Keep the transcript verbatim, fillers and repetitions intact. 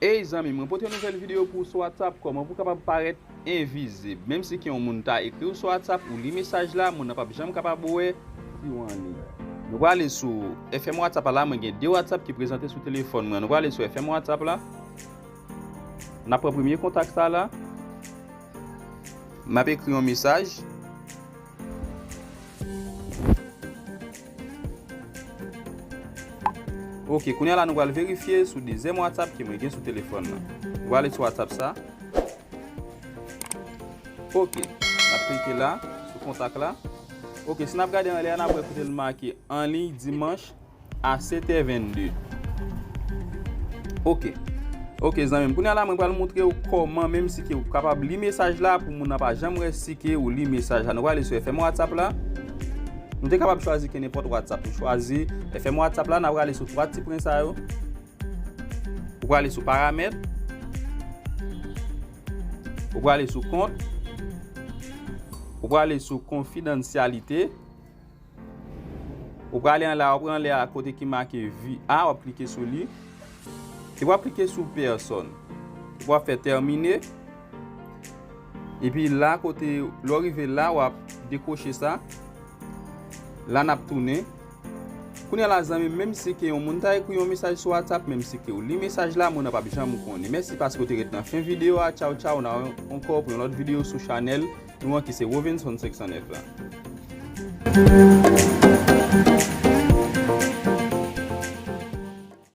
Ey zanmi, mwen pote yon nouvèl videyo pou ou sou WhatsApp, kòman pou w kapab parèt envizib. Menm si ke yon moun ta ekri w sou WhatsApp, ou li mesaj la, moun nan p ap janm kapab wè si w anliy. Nou prale sou F M WhatsApp la, mwen gen de WhatsApp ki prezante sou telefòn mwen. Nou prale sou F M WhatsApp la. N ap pran premye kontak sa la. M ap ekri yon mesaj. Ok, kounye a la nou pral verifye sou dezyèm WhatsApp ke mwen gen sou telefòn nan. Nou prale sou WhatsApp sa. Ok, n ap klike la, sou kontak la. Ok, si n ap gade anlè a, n ap wè kote l make anliy dimanch a sèt è vennde. Ok. Ok, zanmi m. Kounye a la, mwen pral montre w kòman, menm si ke ou kapab li mesaj la, pou moun nan pa janm wè si ke ou li mesaj la. Nou prale sou F M WhatsApp la. Nou te kapab chwazi ke nenpòt WhatsApp. Nou chwazi F M WhatsApp la, n ap prale sou twa ti pwen sa yo. Ou prale sou paramèt. Ou prale sou kont. Ou prale sou konfidansyalite. Ou prale anlè a, ou prale anlè a kote ki make vi a, w ap klike sou li. Epi w ap klike sou pèsòn. Epi w ap fè tèmine. Epi la kote, lè w rive la, w ap dekwoche sa. La n ap tounen. Kounye a la zanmi, menm si ke yon moun ta ekri yon mesaj sou WhatsApp, menm si ke ou li mesaj la, moun nan p ap janm konnen. Mèsi paske w te ret nan fen videyo a. Tchaw, tchaw, n a wè ankò pou yon lòt videyo sou chanèl nou an ki se Rovenson senk san nèf la.